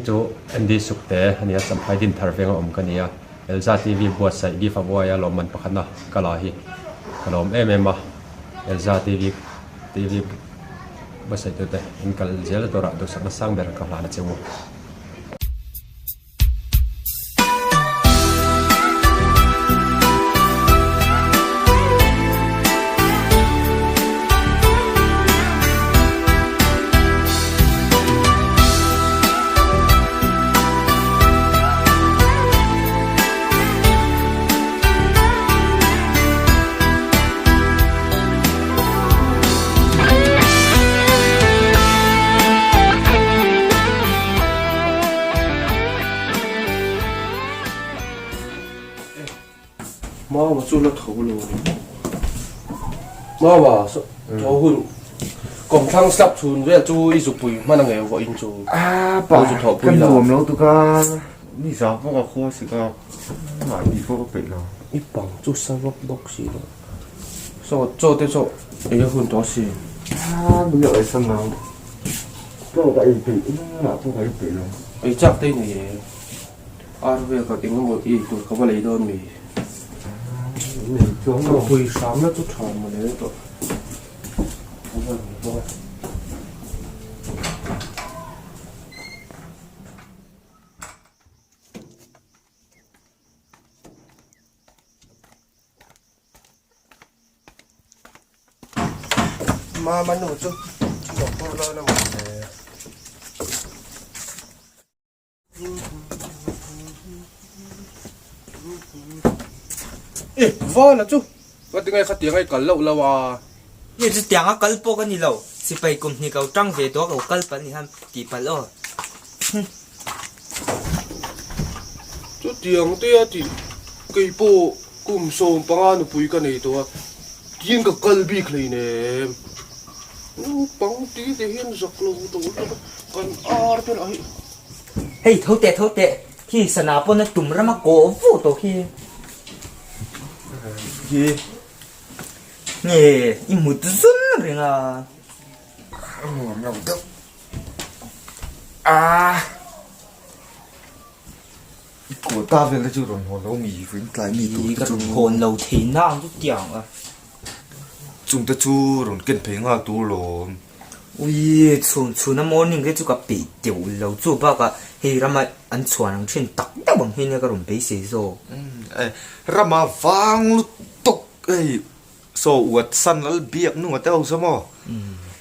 Chu Andy Sukte a nia, Champhai Dinthar venga awm ka nia. Elza TV buatsaih give away a lawmman pakhatna ka la hi ka lawm em em a. Elza TV TV buatsaih tute in kal zel dawrah duhsakna sang ber ka hlan a che u. Mama chu la tho lo a ni. Mama tho hun kawmthlang slap chhun vel chu i zupui hman a ngei vawiin chu. A pa ka nuam lo tuk a ni zau pawh ka khua sik a mahni pawh ka peih lo. I pang chu sa vak bawk si lo. Saw chaw te chaw ei a hun tawh si. A min lo eisam lo. Chaw ka ei peih engmah pawh ka ei peih lo. Ei chak te i nei e. Ar vel khat eng emaw i tur ka va lei dawn mi? Ka pui hram na chu tha maw le tawh. Ka va lei bawk a. Mama nu chu doctor dawn a maw le. E vala chu ka ti ngai khatiang ai kal loh lo a. Nge chu tiang a kal pawh ka ni lo, sipai kum hnih ko tang ve tawh a ko kal palh ni khan tih palh aw. Chu tiang te a tih kei pawh kum 15 nupui ka nei tawh a, tiang ka kal bik hleinem. Naupang ti te hian zak lo tawh lutuk a, kan ar te lah hi. Hei tho teh tho teh, khi sana pawn a tum ram a kawh vuh tawh khi. Khi. Nge i mut zun reng a. A nuam lo deuh. Aaa. I kawta vel te chu rawn hawn lo mi vawiin tlai mi tur te chu. Ka rawn hawn lo thei na ang chu tiang a. Chung te chu rawn ken phei nghal tur lawm. Ui chhun chhun a morning te chu ka peih deuh lo chu bakah hei rama an chhuan ang thin tak deuh ang hi nia ka rawn beisei zawk. Rama vang lutuk hei saw uat san lal biak nunga te ho saw maw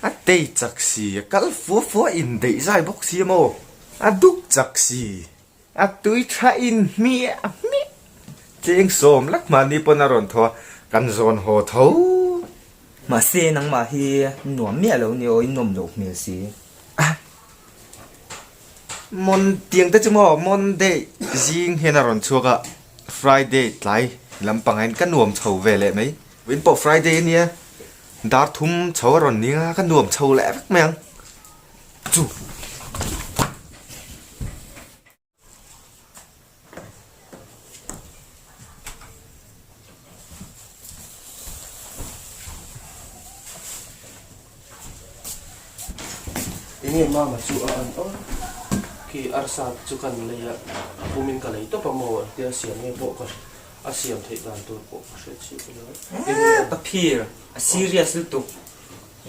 a tei chak si a kal fua fua in deih zai bawk si a maw a duk chak si. A tui tha in hmiah hmiah. Cheng sawm lak mahni pawn a rawn thaw a, kan zawn haw tho. Mahse nangmah hi nuam miah lo ni aw, i nawm loh hmel si. A Mon tiang te chu maw Monday zing hian a rawn chhuak a, Friday tlai lampang ah hian ka nuam chho ve leh mai. Vawiin pawh Friday a nia, dar thum chho a rawn ning a, ka nuam chho leh vek mai ang. Chu. Enge mama chu a an awm khi arsa te chu kan lei a a pumin ka lei tawp a maw tia siam nge pawh ka a siam theih dan tur pawh ka hre chiah lo. Ka phir a serious lutuk.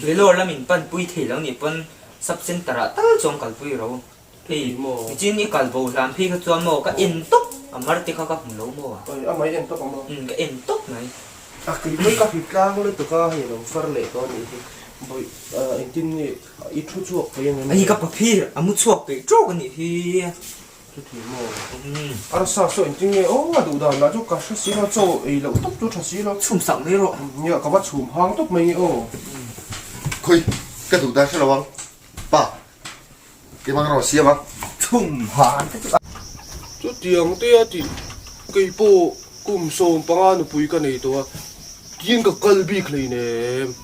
Vellore lamin pan pui thei lo nih pawn sub center ah tal chuan kalpui ro. Hei nichin i kal bo hlan phei kha chuan maw ka en tawp a mar te kha ka hmu lo maw. Oi a mai en tawp a maw. Umm ka en tawp mai. A kei mai ka hit tlang lutuk a hei lo far leh tawh a nih hi. Bawi engtin nge i thu chhuak peih ang em? Hei ka paphir a mu chhuak peih tawk a nih hi. Chuti maw? Arsa saw engtin nge aw a duh dan lah chu ka hre si lo, chaw ei loh tawp chu tha si lo. Chhum sak mai rawh. Nia ka va chhum hang tawp mai nge aw. Khawi ka duh dan hre lo ang pa keimah ka rawn siam ang. Chhum hang te chu a. Chutiang te a tih kei pawh kum 15 nupui ka nei tawh a, tin ka kal bik hleinem.